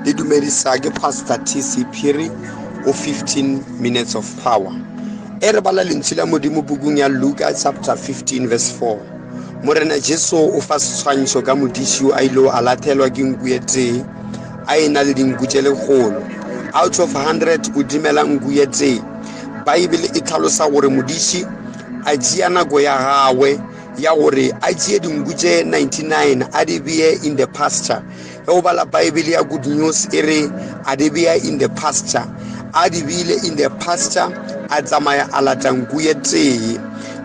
Le dumedisa ke Pastor TC Phiri go 15 Minutes of Power. E re bala lentswe la Modimo pukung ya Luka chapter 15 verse 4. Morena Jesu o fa setshwantsho ka modiši yo a ilego a lathelwa ke nku ye tee a e na le dinku tše lekgolo. Out of 100 o dimela nku ye tee. Bible e tlhalosa gore modiši a tšea nako ya gagwe ya gore a tšee dinku tše 99 a di bee in the pasture. Ge o bala Bible ya Good News e re a di bea in the pasture. A di beile in the pasture, a tsamaya a lata nku ye tee.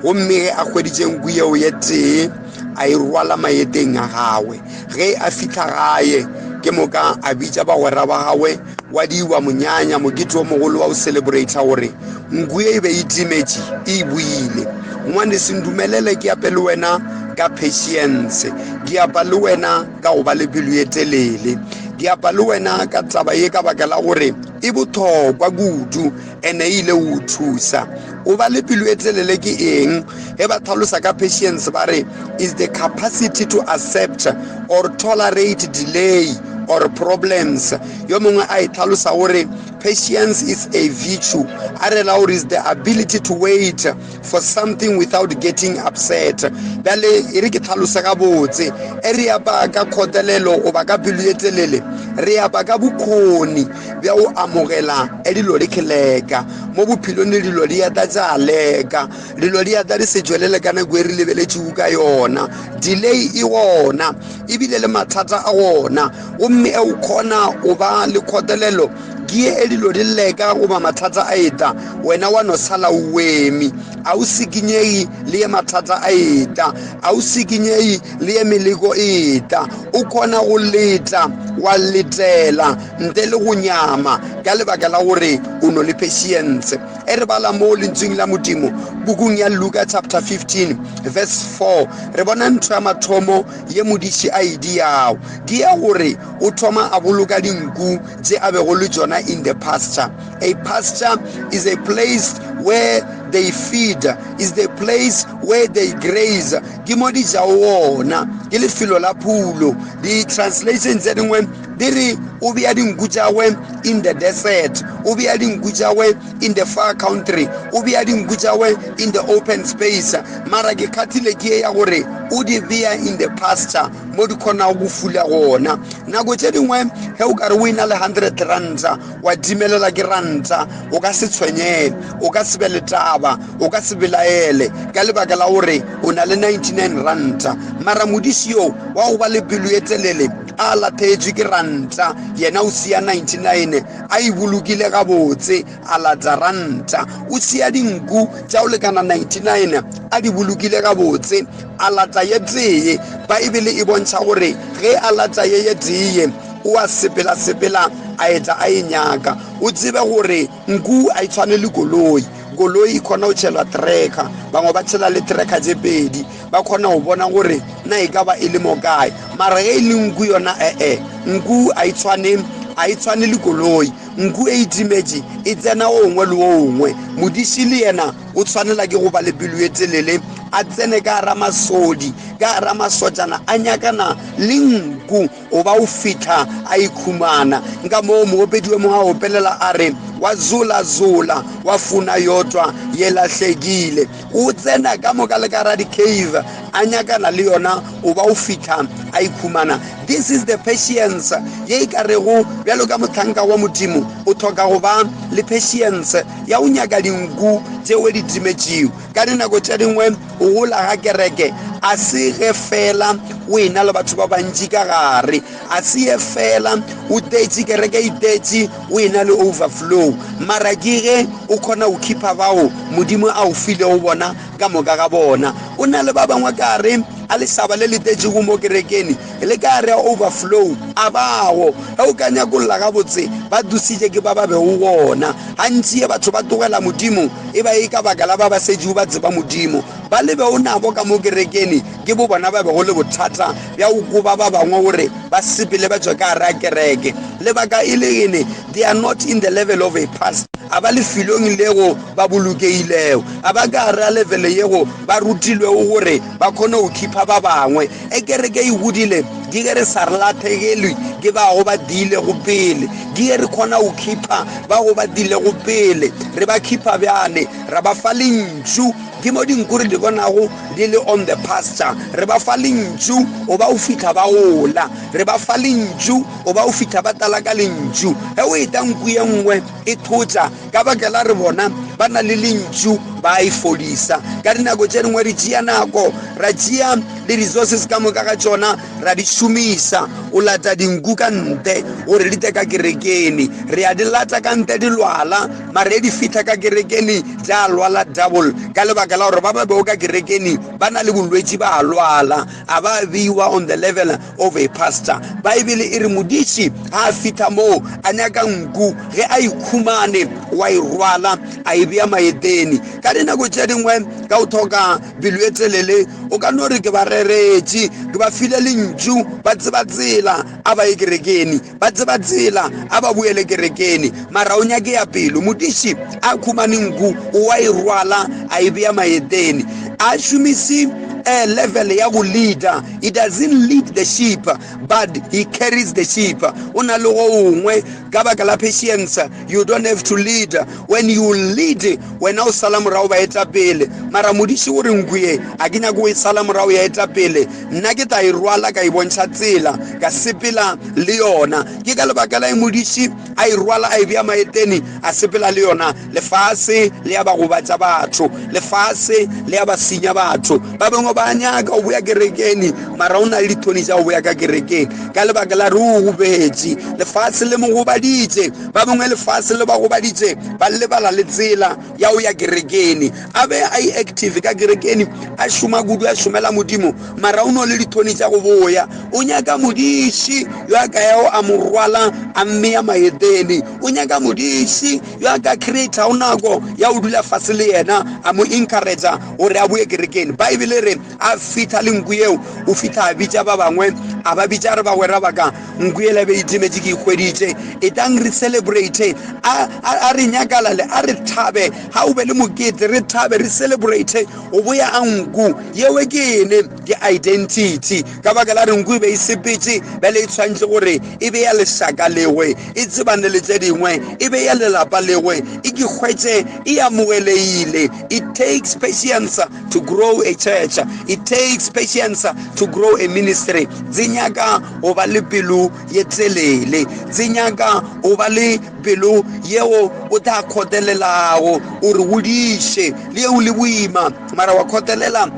Gomme ge a hweditše nku yeo ye tee, a e rwala maeteng a gagwe. Ge a fihla gae, ke moka a bitša bagwera ba gagwe, wa diwa monyanya, mokete o mogolo wa go celebrate gore nku ye e be e timetše e boile. Ngwaneso, ndumelele ke ape le wena ka patience, ke apa le wena ka go ba le pelo ye telele, ke apa le wena ka taba ye ka baka la gore e bohlokwa kudu ene e ile go thusa. O ba le pelo e telele ke eng? Ge ba tlhalosa ka patience ba re is the capacity to accept or tolerate delay or problems. Yo mongwe a e tlhalosa gore patience is a virtue, a re la gore is the ability to wait for something without getting upset. Bjale e re ke tlhalose gabotse, e re apa ka kgotelelo goba ka pelo ye telele, re apa ka bokgoni bja go amogela e dilo di kheleka mo bophelong. Le dilo di eta tša leka, dilo di eta di se tšwelele ka nako e re lebeletšego ka yona. Delay e gona, ebile le mathata a gona, gomme e o kgona go ba le kgotelelo ke ye e dilo di leka goba mathata a eta, wena wa no sala o eme, a o sikinyegi le ye mathata a eta, a o sikinyegi le ye meleko e eta. O kgona go leta, wa letela ntle le go nyama ka lebaka la gore o no le patience. E re bala mo lentsweng la Modimo bukung ya Luka chapter 15 verse 4, re bona ntho ya mathomo ye modiši a e diago ke ya gore o thoma a boloka dinku tše a bego le tšona in the pasture. A pasture is a place where they feed, is the place where they graze. Ke mo di jago gona, ke lefelo la phulo. Di-translation tše dingwe di re o bea dinku tšagwe in the desert, o bea dinku tšagwe in the far country, o bea dinku tšagwe in the open space. Mara ke kgathile ke ye ya gore o di bea in the pasture mo di kgonago go fula gona. Nako tše dingwe ge o ka re o ena le 100 ranta wa timelela ke ranta, o ka se tshwenyege, o ka se be le taba, o ka se belaele ka lebaka la gore o na le 99 ranta. Mara modiši yo wa go ba le pelo ye telele a lathegetšwe ke ranta, yena o sia 99 a e bolokile gabotse, a lata ranta. O sia dinku tša go lekana 99 a di bolokile gabotse, a lata ye tee. Baebele e bontšha gore ge a lata ye ye tee, o a sepela-sepela a etla a e nyaka. O tsebe gore nku a e tshwane le koloi. Koloi e kgona go tšhelwa tracker, bangwe ba tšhela le tracker tše pedi, ba kgona go bona gore na e ka ba e le mo kae. Mara ge e le nku yona, ee, nku a e tshwane, a e tshwane le koloi. Nku e itimetše e tsena o ngwe le o ngwe. Modiši le yena o tshwanela ke go ba le pelo ye telele, a tsene ka gara masodi, ka gara masotšana, a nyakana le nku o ba o fihla a ikhumana. Nka moo moopedi yo mongwe a opelela a re, wa zola-zola wa funa yotwa ye lahlekile. O tsena ka moka le ka gara di-cave a nyakana le yona, o ba o fihla a ikhumana. This is the patience ye e ka rego bjalo ka mohlanka wa Modimo o tlhoka go ba le patience ya go nyaka dinku tšeo di timetšego. Ka dinako tše dingwe go gola ga kereke a se ge fela o ena le batho ba bantši ka gare, a se ye fela o tetše kereke e tetše o ena le overflow, mara ke ge o kgona go keepa bao Modimo a o filego bona ka moka ga bona. O na le ba bangwe ka gare a lešaba le le tetšego mo kerekeni le ka gare a overflow a bago ge o ka nyakolla gabotse ba dusitše ke ba ba bego gona. Gantši ye batho ba tlogela Modimo e ba e ka baka la ba ba šetšego ba tseba Modimo. Ba le bego nabo ka mo kerekeni ke bo bona ba bego le bothata bja go koba ba bangwe gore ba sepele ba tšwe ka gare a kereke. Lebaka e le ene, they are not in the level of a pastor. A ba lefelong lego ba bolokegilego, a ba ka gare a level yego ba rutilwego gore ba kgone go khipha ba bangwe. E kereke e godile, Ke ge re sa re lathegelwe ke ba go ba diilego pele. Ke ge re kgona go khipha ba go ba diilego pele. Re ba khipha bjane, ra ba fa lentšu. Ke mo dinku re di bonago di le on the pasture. Re ba fa lentšu, o ba o fihla ba gola. Re ba fa lentšu, o ba o fihla ba tlala ka lentšu. Ge o eta nku ye nngwe e thotša, ka baka la re bona ba na le lentšu, ba e fodisa. Ka dinako tše dingwe re tšea nako, ra tšea le resources ka moka ga tšona ra di šomisa o lata dinku ka ntle gore di tle ka kerekeni. Re a di lata ka ntle di lwala, mara ge di fihla ka kerekeni di a lwala double, ka lebaka la gore ba ba bego ka kerekeni ba na le bolwetši, ba a lwala, a ba beiwa on the level of a pastor. Baebele e re modiši ga a fihla moo a nyaka nku, ge a e khumane wa e rwala a e bea maeteni. Ka dinako tše dingwe ka o thoka pelo e telele o ka no re ke ba reretše, ke ba file lentšu, ba tseba tsela a ba ye kerekeni, ba tseba tsela a ba boele kerekeni, mara o nyake ya pelo. Modiši a khumane nku o wa e rwala a e bea maeteni, a šomise level ya go leader. He doesn't lead the sheep, but he carries the sheep. O na le go ongwe ka baka la patience. You don't have to lead. When you lead, wena o sala morago ba eta pele. Mara modiši o re nku ye a ke nyako o e sala morago ya eta pele, nna ke tla e rwala ka e bontšha tsela, ka sepela le yona. Ke ka lebaka la e modiši a e rwala a e bea maeteni a sepela le yona. Lefase le ya ba gobatša batho, lefase le ya ba senya batho. Ba bangwe ba nyaka go boya kerekeni, mara o na le dithoni tša go boya ka kerekeng ka lebaka la re o gobetše, lefase le mo gobaditše. Ba bangwe lefase le ba gobaditše, ba lebala le tsela ya go ya kerekeni. A be a e active ka kerekeni, a šoma kudu, a šomela Modimo, mara o no le dithoni tša go boya. O nyaka modiši yo a ka yago a mo rwala a mmea maeteni. O nyaka modiši yo a ka creatago nako ya go dula fase le yena, a mo encouragea gore a boye kerekeng. Baebele re a fihla le nku yeo, o fihla a bitša ba bangwe, a ba bitša a re, bagwera ba ka, nku yela be e timetše ke e hweditše, etang re celebrate. A re nyakalale, a re thabe, ga o be le mokete, re thabe, re celebrate go boya a nku yewe. Ke ene ke identity, ka baka la re nku e be e sepetše, bjale e tshwanetse gore e be ya lešaka lengwe, e tsebane le tše dingwe, e be ya lelapa lengwe, e ke hwetše e amogeleile. It takes patience to grow a church, it takes patience to grow a ministry. Tse nyaka go ba le pelo ye telele, tse nyaka go ba le pelo yeo o tla kgotelelago o re godiše le yeo le boima, mara wa kgotelela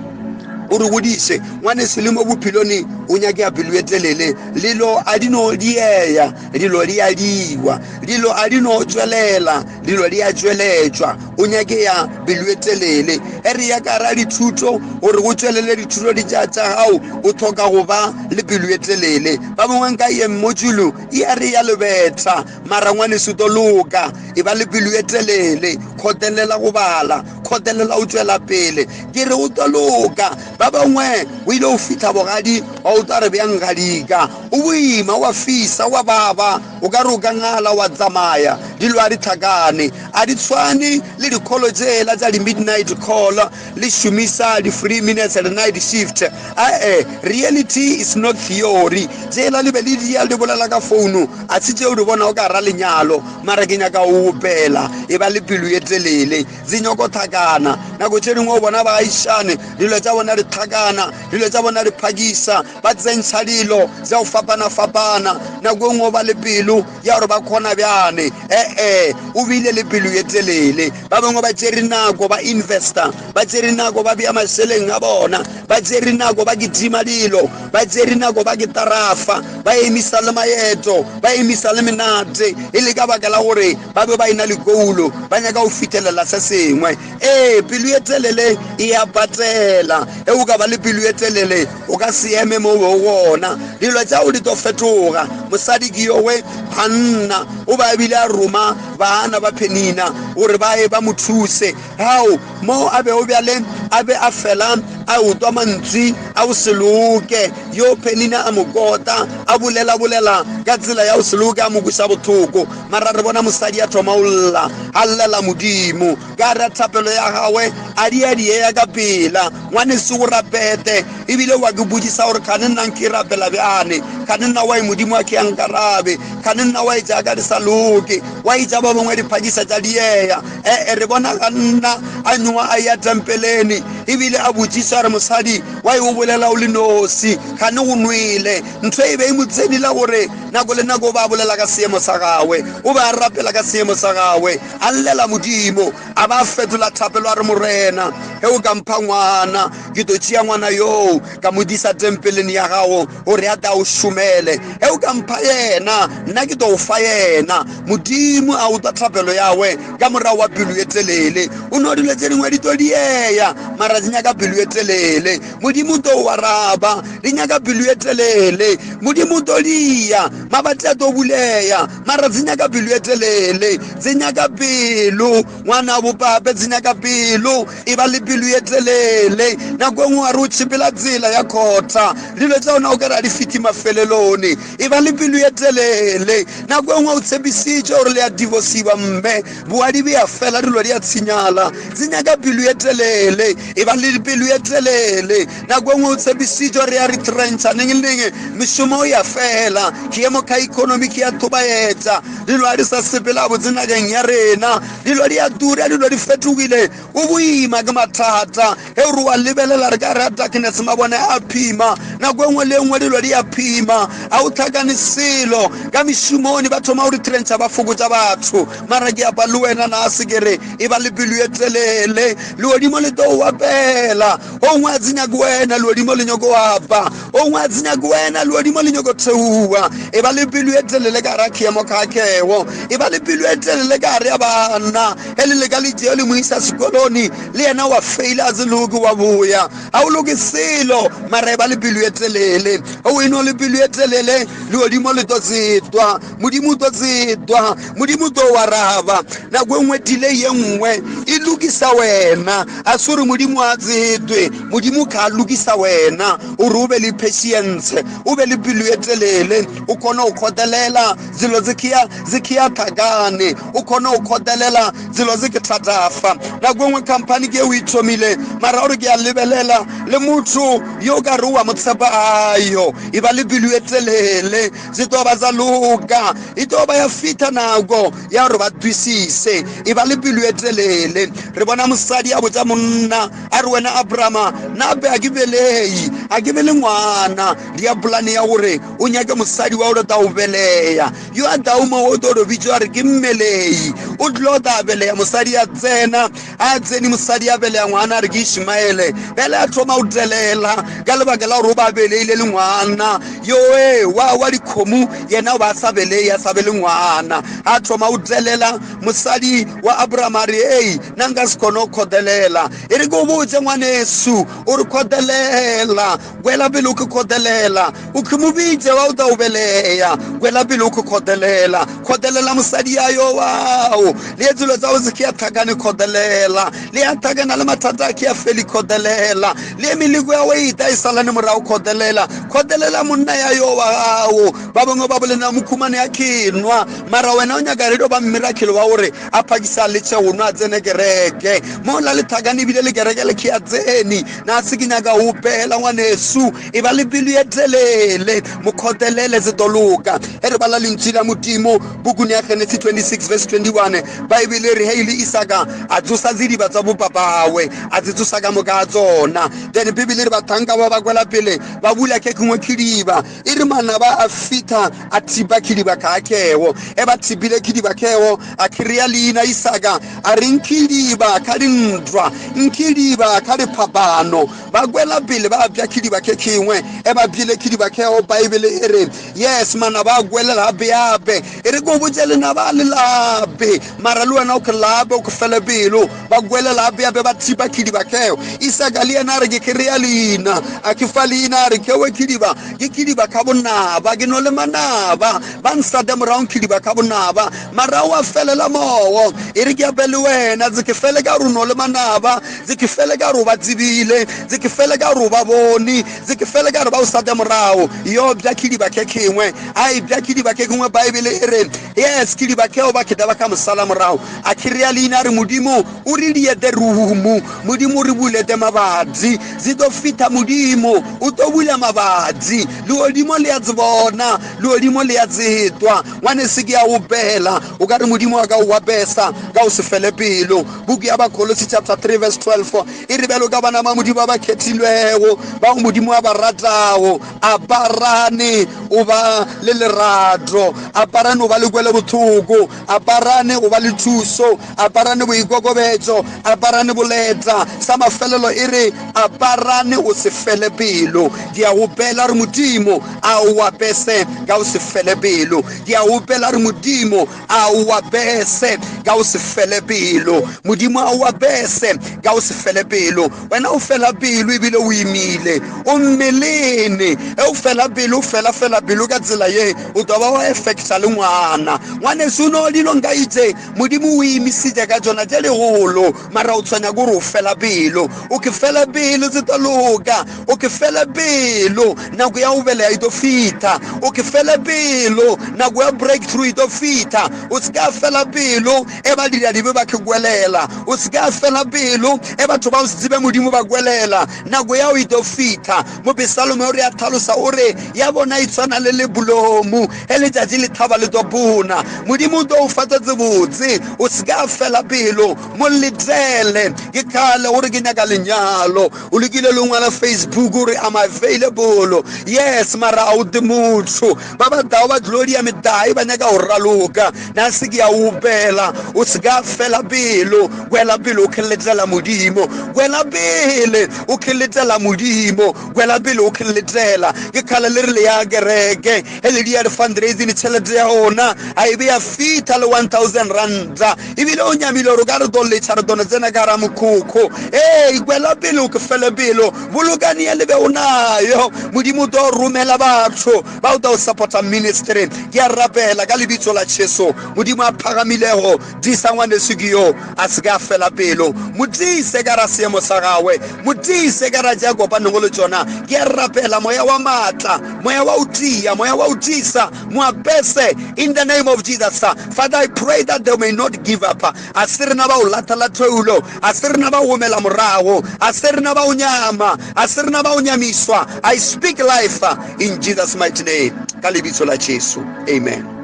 o re godiše. Ngwaneso, le mo bophelong o nyake ya pelo ye telele. Lelo a di no dieya, dilo di a diwa, dilo a di no tšwelela, dilo di a tšweletšwa. O nyake ya pelo ye telele. E re ya ka ra dithuto, gore go tšwelele dithuto di tša tša gago, o tlhoka go ba le pelo ye telele. Ba bangwe nka ye mmotšulu e a re ya lebetha, mara ngwaneso to loka, e ba le pelo ye telele, kgotelela go bala, kgotelela o tšwela pele, ke re o tlo loka. Ba bangwe o ile o fihla bogadi wa o tla re bjang gadika, o boima, wa fisa, wa baba, o ka re o ka ngala wa tsamaya. Dilo a di tlhakane, a di tshwane le dikholo tšela tša di-midnight call, le šomisa di-free minutes le night shift. Ae, reality is not theory. Tšela le be le dia le bolela ka founu, a se tšeo di bonago ka gara lenyalo. Mara ke nyaka o opela, e ba le pelo ye telele, tse nyoko tlhakana. Nako tše dingwe o bona baagišane dilo tša bona di tlhakana, dilo tša bona di phakisa, ba tsentšha dilo tša go fapana-fapana. Nako e nngwe o ba le pelo ya gore ba kgona bjane. Ee, o bile le pelo ye telele. Ba bangwe ba tšere nako ba investa, ba tšere nako ba bea mašeleng a bona, ba tšere nako ba kitima dilo, ba tšere nako ba ketarafa, ba emisa le maeto, ba emisa le menate, e le ka baka la gore ba be ba ena le koulo, ba nyaka go fithelela se sengwe. Ee, pelo ye telele e a patela. E o ka ba le pelo ye telele, o ka se eme mo o gona. Dilo tša go di tlo fetoga. Mosadi ke yowe Hanna o ba bile a roma baana ba Penina gore ba ye ba mo thuse. Hao mo a bego bjale a be a fela a utwa mantswi a go se loke, yo Penina a mo kota, a bolela-bolela ka tsela ya go se loke, a mo kweša bohloko. Mara re bona mosadi a thoma go lla, a llela Modimo. Ka ra thapelo ya gagwe a di a dieya ka pela. Ngwaneso o rapete. Ebile wa ke bodisa gore kgane nna nke rapela bjane, kgane nna wa e Modimo a ke a nkarabe, kgane nna wa e jaaka di sa loke, wa e ja ba bangwe diphakisa tša dieya. Ee, re bona ga nna a nyoa a ya tempeleni, ebile a botšiša re mosadi wa e o bolela o le nosi, kgane go nwele. Ntho e be e mo tsenile gore nako le nako o ba bolela ka seemo sa gagwe, o be a rapela ka seemo sa gagwe, a llela Modimo, a ba fetola thapelo a re, Morena, ge o ka mpha ngwana, ke tlo tšea ngwana yoo ka mo disa tempeleng ya gago gore a tla o šomele. Ge o ka mpha yena, nna ke tlo o fa yena. Modimo a utlwa thapelo yawe ka morago wa pelo ye telele. O no dilo tše dingwe di tlo dieya, mara di nyaka pelo ye telele. Modimo o tlo o araba, di nyaka pelo ye telele. Modimo o tlo dia, mabati a tlo buleya, mara di nyaka pelo ye telele. Di nyaka pelo, ngwana bopape, di nyaka pelo. E ba le pelo ye telele. Nako e nngwe wa re o tšhepela tsela ya khotha, dilo tša ona o ka re a di fithi mafelelone. E ba le pelo ye telele. Nako e nngwe o tshepisitše gore le ya divosiwa, mme boadi be ya fela, dilo di a tshenyala. Di nyaka pelo ye telele. E ba le pelo ye telele. Nako e nngwe o tshepisitše gore ya retrencha neng le neng, mešomo ya fela, kemo ka economy ke ya thobaetša, dilo a di sa sepela botse nageng ya rena, dilo di a tura, dilo di fetogile, o boima ke mathata. Ge o re wa lebelela re ka re a darkness, mabone a phima, nako e nngwe le e nngwe dilo di a phima, a o tlhakane selo. Ka mešomoni ba thoma go retrencha, ba fokotša batho. Mara ke apa le wena na se ke re e ba le pelo ye telele, legodimo le tlo o apela. O ngwe a tsenya ke wena, legodimo le nyoko apa. O ngwe a tsenya ke wena, legodimo le nyoko theoa. E ba le pelo ye telele ka ra kemo kgakego, e ba le pelo ye telele ka re ya bana. E le le ka letšeo le mo isa sekoloni, le yena wa feila a se loke wa boya, a o loke selo, mara e ba le pelo ye telele. O eno le pelo ye telele, legodimo le tlo tsetwa, Modimo o tlo tsetwa, Modimo o tlo o araba. Nako e nngwe delay ye nngwe e lokisa wena, a se gore Modimo a tsetwe, Modimo ka lokisa wena gore o be le patience, o be le pelo ye telele, o kgone go kgotelela dilo tse ke ya thakane, o kgone go kgotelela dilo tse ke thatafa. Nako e nngwe company ke e o e thomile, mara gore ke a lebelela le motho yo ka re wa mo tshepa ayo, e ba le pelo ye telele, se tlo ba tsa loka, e tlo ba ya fitha nako ya gore ba twisise. E ba le pelo ye telele. Re bona mosadi a botsa monna a re, wena Abrahama, nape a ke belei, a ke be le ngwana. Dia polane ya gore o nyake mosadi wa gore ta o beleya, yo a tauma o tlo do bitswa re ke mmelei, o tlo ta beleya. Mosadi a tsena, a tsene mosadi a beleya ngwana, a re ke Ishmaele. Bele a thoma o telela ka lebaka la gore o ba beleile le ngwana yoe wa dikgomo, yena o ba sa belei, a sa be le ngwana. A thoma o telela mosadi wa Abraham a re, ei, nna nka se kgone go kgotelela. E re ke o botse ngwanesu, o re kgotelela, kwela pele o ke kgotelela, o ke mo bitse wa o tla o beleya. Kwela pele o ke kgotelela, kgotelela mosadi ya yo wao, le dilo tsa o se ke ya tlhakane, kgotelela le ya tlhakana le mathata a ke ya feli, kgotelela le meleko ya o ita e salane morago, kgotelela, kgotelela monna ya yo wa gago. Ba bangwe ba bolena mokhumane ya kenwa, mara wena o nyaka redio ba miracle wa gore a phakisa le tšhe go nwa a tsene kereke mo la lethakane, ebile le kereke le ke ya tsene. Na se ke nyaka o pela ngwanesu, e ba le pelo ye telele, mokgotelele, se toloka. E re bala lentswe la Modimo bukung ya Genesis 26 verse 21, Baebele re heile Isaka a tsosa didiba tsa bopapawe, a tse tsosa ka moka a tsona. Then Bibele re bathanka ba ba kwela pele ba bula ke kengwe khidiba, e re manaba a fitha a thipa khidiba khakheo. E ba thipile khidiba kheo, a kry-a leina Isaka a re nkhidiba kha dintwa, nkhidiba kha diphapano. Ba kwela pele ba bja khidiba ke kengwe, e ba bjile khidiba kheo. Baebele e re yes, manaba a kwelela ape ape. E re ko botse lenaba le lape, mara le wena o ke lape, o ke fele pelo. Ba kwelela ape ape, ba thipa khidiba kheo. Isaka le yena a re ke kry-a leina, a ke fa leina, a re kewe khidiba ke khidiba kha bonaba, ke no le manaba ba nsate morago, khidiba kha bonaba. Mara o a felela moo, e re ke ape le wena, tse ke fele ka gore o no le manaba, tse ke fele ka gore o ba tsebile, tse ke fele ka gore o ba bone, tse ke fele ka gore ba o sate morago. Yo bja khidiba ke kengwe, a e bja khidiba ke kengwe. Baebele e re yes, khidiba keo ba kheta ba ka mosala morago, a kry-a leina. a re Modimo o re diete rumu, Modimo o re bulete mabadzi. Dzi ḓo fitha Modimo o ḓo bula mabadzi. Legodimo le a dzi bona, legodimo le a tsetwa. Ngwaneso ke a opela, o ka re Modimo wa ka o apesa ka o se fele pelo. Buku ya Bakolosi chapter 3 verse 12 e re bjalo ka bana ba Modimo ba ba khethilwego, bao Modimo a ba ratago, aparane o ba le lerato, aparane o ba le kwelobohloko, aparane o ba le thuso, aparane boikokobetšo, aparane boleta. Sa mafelelo e re aparane o se fele pelo. Ke a opela re Modimo a o apese ka o se fele pelo. Ke a opela re Modimo a o apese ka o se fele pelo. Modimo a o apese ka o se fele pelo. Wena o fela pelo ebile o imile, o mmelene. E o fela pelo, o fela fela pelo ka tsela ye, o tlo ba wa affecta le ngwana. Ngwaneso o no dilo nka itse Modimo o imisitše ka tšona tše legolo, mara o tshwenya kore o fela pelo. O ke fela pelo tse tlo loka, o ke fela pelo nako ya go belega e tlo fihla, o ke fela pelo nako ya breakthrough e tlo fihla. O se ka fela pelo e ba dira dibe ba ke kwelela, o se ka fela pelo e batho ba o se tsebe Modimo ba kwelela, nako ya go e tlo fihla. Mopesalome o re a tlhalosa o re ya bona e tshwana le lebolomo ge letšatši le thaba le tlo bona. Modimo o tlo o fa tse botse, o se ka fela pelo, mo letele. Ke kgale gore ke nyaka lenyalo, o lekile le ngwala Facebook gore I'm available, yes, mara a o te motho. Ba ba tlago ba tlo dia metlae ba nyaka go raloka, na se ke ya opela. O se ka fela pelo, kwela pele o kgeletela Modimo, kwela pele o kgeletela Modimo, kwela pele o kgeletela. Ke kgale le re le ya kereke, ge le dia di-fundraising tšhelete ya gona a e be ya fihla le 1000 ranta, ebile o nyamile gore o ka re tlo letšha re tone tsena ka gara mokhukhu. Ee, kwela pele o ke fele pelo, bolokane ya lebe o nayo. Modimo o tlo romela batho ba o tla o supporta ministry. Ke a rapela ka lebitso la Jesu, Modimo a phagamilego, disa ngwaneso ke yo a se ka fela pelo, mo tiise ka ra seemo sa gagwe, mo tiise ka ra tša kopanego le tšona. Ke a rapela moya wa maatla, moya wa o tia, moya wa o tiisa, mo apese in the name of Jesus. Father, I pray that they may not give up. A se rena ba o latela theulo, a se rena ba o omela morago, a se rena ba o nyama, a se rena ba o nyamiswa. I speak life in Jesus mighty name, ka lebitso la Jesu, amen.